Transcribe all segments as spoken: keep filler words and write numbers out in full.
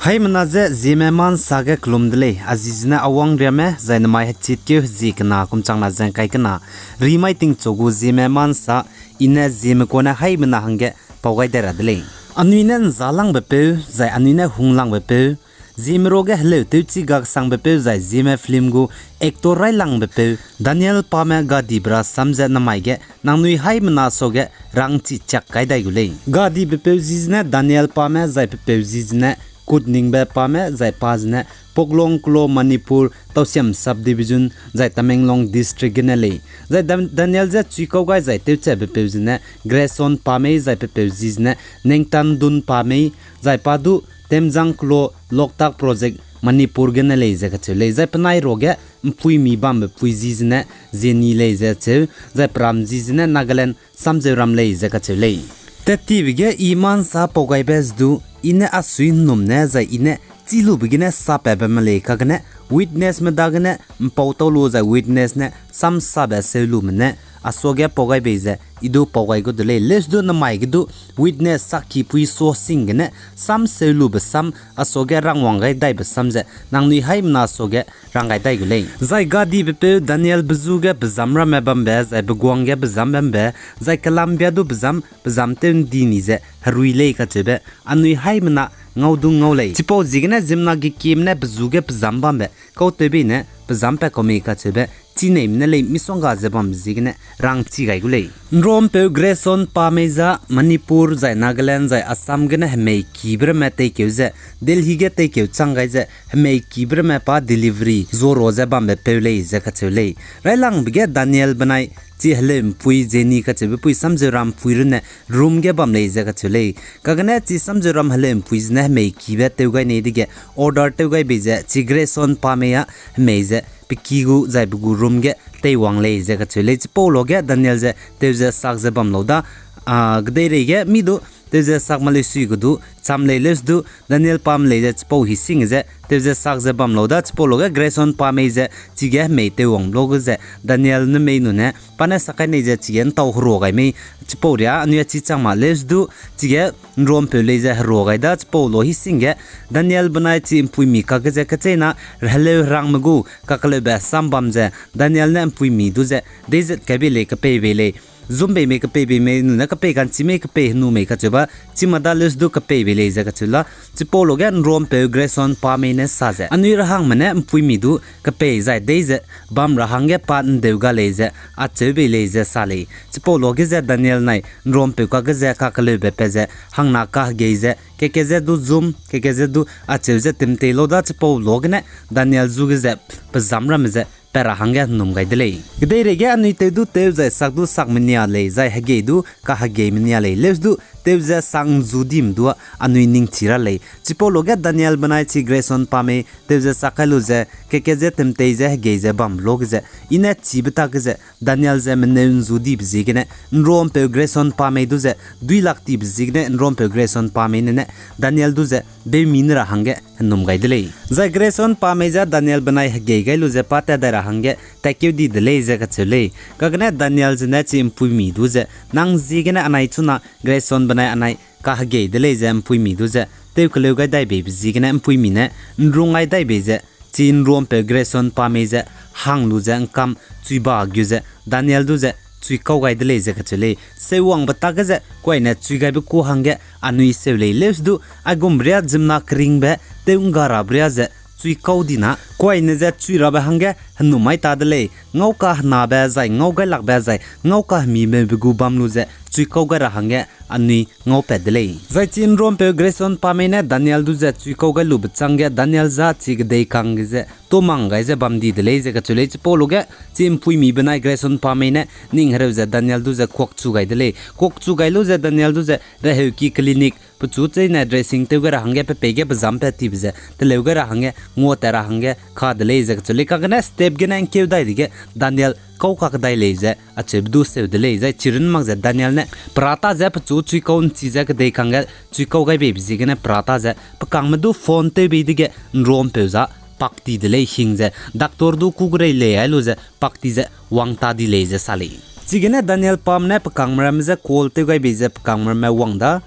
Haimena je Zeme Mansa ge kelum de lei, a zi zene Awangriame, zai nemai hechitkeu hezie kena kum changna ze ngkai kena, rimai tingchu gu Zeme Mansa, i ne Zeme kune haimena hangge pau gai dai ra de lei. Anui ne nzalangbe peu, zai anui ne hunglangbe peu, Zeme ruage heleu tewchi gaksangbe peu zai Zeme film gu actor railangbe peu Daniel Pame gadibe rasam ze namai ge nangnui haimena suage rangchi chak kai dai gu lei. Gadibe peu zi zene Daniel Pame zai pe peu zi zene Kutningbe Pame zai pa zene Poklong Klo Manipur Tausiam Subdivision zai Tamenglong District gene lei. Zai Dan-, Daniel je chuikau gai zai tewchebe peu zene Grayson Pamei zai pe peu zi zene Nengtandun Pamei zai pa du Temjang Klo Loktak Project Manipur gene lei ze kacheu lei. Zai penai ruage mpuimi bambe pui zi zene Zeni lei ze cheu, zai peram zi zene Nagaland Samzeuram lei ze kacheu lei. Tettibe ge i Mansa pau gaibe ze du, i ne a sui nnum ne zai i ne chî lube gene sapatbe me lei kagene, witnessme dagene mpau tau lu zai witness ne samsabe seu lume ne, a suage pau gai bei ze i du pau gai gu de lei. Leuse du namai ge du witness sakipui suasing gene sam seu lube sam, a suage rangwang gai daibe sam ze nangnui haimena suage rang gai dai gu lei. Zai gadibe peu Danielbe zu ge bezam ramme bambe, zai beguang ge bezam bambe, zai kelambia du bezam, bezam tew ndi ni ze herui lei kacheube, anui haimena ngau du ngau lei. Chipau ziegene ziemmena gekieme ne pe zu ge pezam bambe, kau tewbei ne pezam pat kau mei kacheube, chineime ne lei misongga ze bambe ziegene rangchi gai gu lei. Nruampeu Grayson Pamei za Manipur zai Nagaland zai Assam gene hemei kibe ramme teikeu ze, Delhi ge teikeu chang gai ze, hemei kibe ramme pa delivery zoro ze bambe peu lei ze kacheu lei. Railangbe ge Daniel benai chi heleu'mpui Zeni kacheube pui Samzeuram pui runne room ge bam lei ze kacheu lei. Kagene chi Samzeuram heleu'mpui zene hemei kibe tew gai nei dege order tew gai bei ze chi Grayson Pamei a hemei ze pe ki gu zai pe gu room ge teiwang lei ze kacheu lei. Chipau luage Daniel ze tew ze sak ze bam lau da, a, kedeirei ge mi du tew ze sak ma lei sui ge du cham lei leuse du Daniel Pam lei ze chipau hi sing ze tew ze sak ze bam lau da, chipau luage Grayson Pamei ze chige hemei teiwang lau ge ze Daniel ne mei nune pa ne sak kai nei ze chige ntau herua gai mei, chipau ria anui a chi chang ma leuse du chige nruampeu lei ze herua gai da, chipau lu hi sing ge Daniel benai chi mpuimi kakge ze kecheîna heleu herangme gu kakeleube sam bam ze Daniel ne mpuimi du ze deizet kai bei lei, kepei bei lei. Zumbeime kepei beime nune kepei ka'nchi mei kepei henu mei kacheube, chimada leuse du kepei bei lei ze kacheu la, chipau luage nruampeu Grayson Pamei ne sa ze, anui rahangme ne mpuimi du kepei zai dei ze bam ra hangge pa ndeu ga lei ze acheu bei lei ze sa lei. Chipau luage ze Daniel nai nruampeu kakge ze kakeleube pat ze hangna kahegei ze, keke ze du zum, keke ze du acheu ze timtei lau da, chipau luagene Daniel zu ge ze pezam ramme ze pat ra hangge nnum gai de lei. Kedeirei ge anui tew du tew zai sak du sak menia lei, zai hegei du kahegei menia lei. Leuse du tew ze sak nzu dime du anui ningchi ra lei. Chipau luage Daniel benai chi Grayson Pamei tew ze sak kai lu ze, keke ze timtei ze hegei ze bam luage ze, i ne chibe tak ge ze, Daniel ze meneu nzu dibe ziegene, nruampeu Grayson Pamei du ze, duilak tibe ziegene, nruampeu Grayson Pamei ne ne, Daniel du ze, beumi ne ra hangge, hennum gai de lei. Zai Grayson Pamei ze Daniel benai hegei gai lu ze pa tat dai ra hangge, tatkeu di de lei ze kacheu lei. Kagene Daniel zene chi mpuimi du ze, nang ziegene anai chuna Grayson benai anai kahegei de lei ze mpuimi du ze, tew keleu gai dai beibe ziegene mpuimi ne, nrung gai dai bei ze, chi nruampeu Grayson Pamei ze, hang lu ze ngkam, chui ba gu ze, Daniel du ze, chui kau gai de lei ze kacheu lei. Seuwangbe tak ge ze, kuaine chui gaibe ku hangge, anui seu lei leuse du, aigum ria ziemmena keringbe, tew ngga rabe ria ze, chui kau dina, kuaine ze chui rabe hangge, hennum mai ta de lei, ngau kahenabe zai, ngau gailakbe zai, ngau kahemimeube gu bam lu ze, chui kau gai ra hangge, anui ngaupat de lei. Zai chi nruampeu Grayson Pamei ne Daniel du ze chui kau gai lube changge Daniel za chi kedei kangge ze, tomang gai ze bam di de lei ze kacheu lei chipau luage, chi mpuimi benai Grayson Pamei ne ning hereu ze Daniel du ze kuakchu gai de lei. Kuakchu gai lu ze Daniel du ze reheuki clinic, pechu cheine dressing tew gai ra hangge pe peige pezam pat tibe ze, teleu gai ra hangge, nguatat ra hangge, ka de lei ze kacheu lei kagene step gene ngkeu dai dege, Daniel kau kakedai lei ze, acheube du seu de lei zai chirun mak ze Daniel ne, perata ze pechu chui kau nchi ze kedei kangge, chui kau gai beibe ziegene perata ze, pekangme du phone tew bei dege, nruampeu za, pak ti de lei hing ze, doctor du kugerei lei ai lu ze, pak ti ze, wang ta di lei ze sa lei. Chigene Daniel Pam ne pekangme ramme ze call tew gai bei ze pekangme ramme wang da,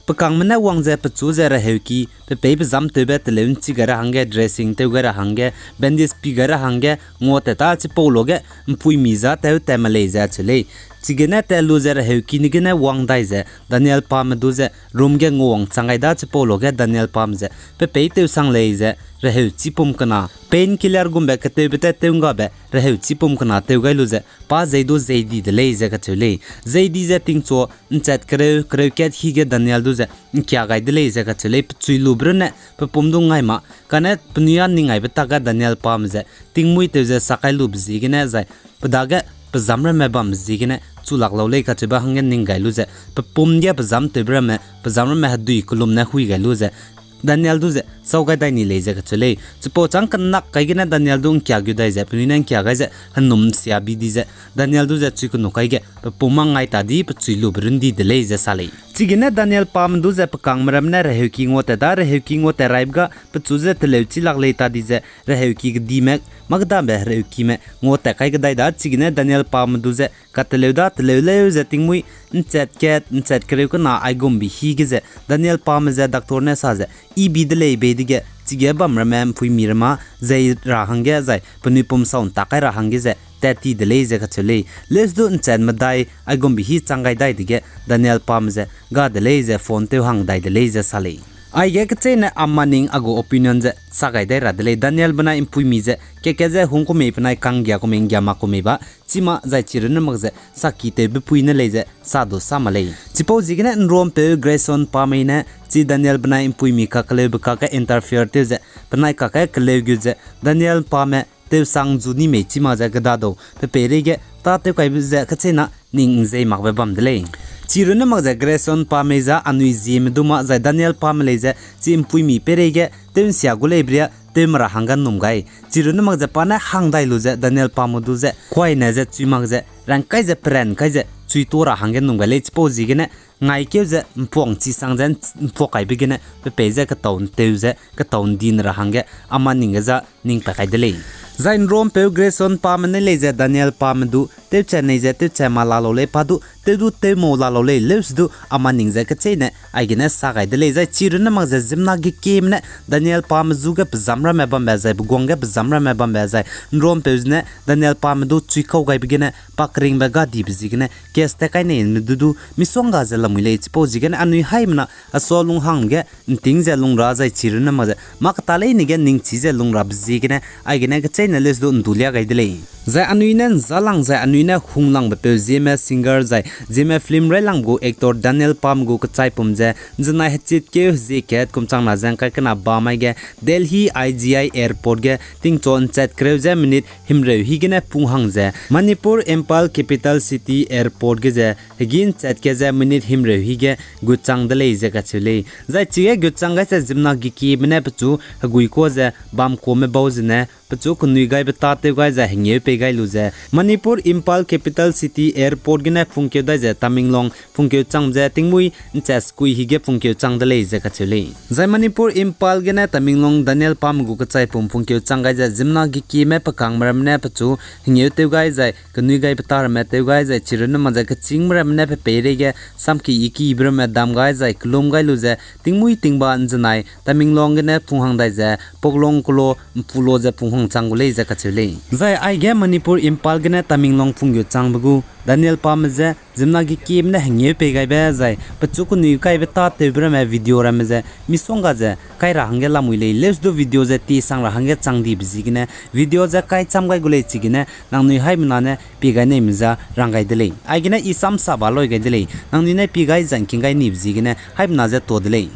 Pe kangme ne wang ze pechu ze reheuki, pe pei pe zamtewbe teleu ’nchi gai ra hangge, dressing tew gai ra hangge, bandage pi gai ra hangge, nguatat ta chipau luage, ’mpuimi za tew tat me lei ze acheu lei. Chigene tat lu ze reheuki ne gene wang dai ze, Daniel pame du ze room ge nguawang chang gai da chipau luage Daniel pame ze, pe pei tewsang lei ze, reheu chipum kena, painkiller gumbe ketewbe tat tew ’nggabe, reheu chipum kena tew gai lu ze, pa zei du zei di de lei ze kacheu lei. Zei di ze tingchu ’nchat kereu, kereu kat hige Daniel du ze, ’ngkia gai de lei ze kacheu lei, pechui lube runne, pe pum du ngai ma, kane penui â ning aibe tak ge Daniel pame ze, tingmuî tew ze sak kai lube ziegene zai, pe dage, pe zam ramme bambe ziegene, chu lak lau lei kacheube hangge ning gai lu ze, pe pum ge pe zamtewbe ramme, pe zam ramme hedui kelum ne hui gai lu ze, Daniel du ze sau gai dai ni lei ze kacheu lei. Chipau châng kenak kai gene Daniel du ’ngkia gu dai ze, penui ne ’ngkia gai ze, henum sia bi di ze, Daniel du ze chui kenu kai ge, pe pum â ngai ta di, pechui lube run di de lei ze sa lei. Chigene Daniel pame du ze pe kangme ramme ne reheuki nguatat da, reheuki nguatat raibe ga, pechu ze teleu chi lak lei ta di ze, reheuki kedime, mâ kedabe reheukime nguatat kai kedai da, chigene Daniel pame du ze, kateleu da, teleu leu ze tingmuî, ’nchat kat, ’nchat kereu kena aigumbe hige ze, Daniel pame ze doctor ne sa ze, ibi de lei bei dege, chige bam ramme ’mpuimi ramme, zei ra hangge zai, penui pum sau ’ntak kai ra hangge ze, tat ti de lei ze kacheu lei. Leuse du ’nchat medai, aigumbe hi chang gai dai dege, Daniel pame ze, ga de lei ze phone tew hang dai de lei ze sa lei. Aige kecheîne a maning a gu opinion ze sa gai dai ra de lei. Daniel benai ’mpuimi ze, kat-kat ze hung ku mei penai ka'nggia ku mei ’nggia mak ku mei ba, chima zai chi runne mak ze, saki tewbe pui ne lei ze, sa du sa ma lei. Chipau ziegene ’nruampeu Grayson pamei ne, chi Daniel benai ’mpuimi kakeleube kakge interfere tew ze, penai kakge keleu gu ze, Daniel pame tewsang zu ni mei chima ze kedadau, pe peireige, tâtew kaibe ze kecheîna ning ’nzei makbe bam de lei. Chi runne mak ze Grayson pamei za anui zieme du ma zai Daniel pame lei ze, chi ’mpuimi peireige, tew ’nsia gu lei bria, tew me ra hangge ’nnum gai. Chi runne mak ze pa ne hang dai lu ze Daniel pame du ze, kuaine ze chui mak ze, rang kai ze, peran kai ze, chui tuâ ra hangge ’nnum gai lei chipau ziegene, ngaikeu ze, ’mpuang chi sang ze, ’mpuak kaibe gene, pe pei ze, ketau ’ntew ze, ketau ’ndi ne ra hangge, a maning ge za, ning pa kai de lei. Zai ’nruampeu Grayson pame ne lei ze Daniel pame du, tewchat nei ze tewchat ma la lau lei pa du, tew du tew mau la lau lei leuse du, a maning ze kecheîne, aigene sa gai de lei zai chi runne mak ze ziemmena gekieme ne, Daniel pame zu ge pe zam ramme bambe zai, pe guang ge pe zam ramme bambe zai, ’nruampeu zene, Daniel pame du chui kau gaibe gene, pa keringbe gadibe ziegene, case tat kai nei me du du, misongga ze lamui lei chipau ziegene, anui haimena, a sua lunghang ge, ’nting ze lung ra zai chi runne mak ze, mâ keta leine ge ningchi ze lung rabe ziegene, aigene kecheîne leuse du ’ndu lia gai de lei. Zai anui ne ’nzalang zai anui ne hunglangbe peu zieme singer zai, zieme film railangbe gu actor Daniel pame gu kechaipum ze, ’nzenai hechitkeu hezie kat kum changna ze ’ngkai kena ba mai ge, Delhi I G I airport ge, tingchu ’nchat kereu ze minute himreu higene pung hang ze, Manipur Imphal capital city airport ge ze, hegî ’nchat ke ze minute himreu hige gutchang de lei ze kacheu lei. Zai chige gutchang gai ze ziemmena gekieme ne pechu hegui kuâ ze bam kuame bau zene, pechu kenui gaibe tâtew gai zai hengeu pei gai lu ze, Manipur Imphal capital city airport gene pungkeu dai ze Tamenglong pungkeu chang ze tingmuî ’nchat sekui hige pungkeu chang de lei ze kacheu lei. Zai Manipur Imphal gene Tamenglong Daniel pame gu kechaipum pungkeu chang gai ze ziemmena gekieme pe kangme ramme ne pechu hengeu tew gai zai, kenui gaibe tâ ramme tew gai zai, chi runne mak ze kechîngme ramme ne pe peireige, samki ikibe ramme dam gai zai, kelum gai lu ze, tingmuî tingba ’nzenai, Tamenglong gene pung hang dai ze, poklong kelo, ’mpulo ze pung hang chang gu lei ze kacheu lei. Zai aige Manipur Imphal gene Tamenglong pungkeu changbe gu, Daniel pame ze, ziemmena gekieme ne hengeu pei gaibe zai, pechu kenui gaibe tâtewbe ramme video ramme ze, misongga ze, kai ra hangge lamui lei, leuse du video ze tisang ra hangge chang dibe ziegene, video ze kaicham gai gu lei chigene, nangnui haimena ne pie gai neime za rang gai de lei. Aigene i samsa ba loi gai de lei, nangnui ne pie gai zangking gai nibe ziegene, haimena ze tuâ de lei.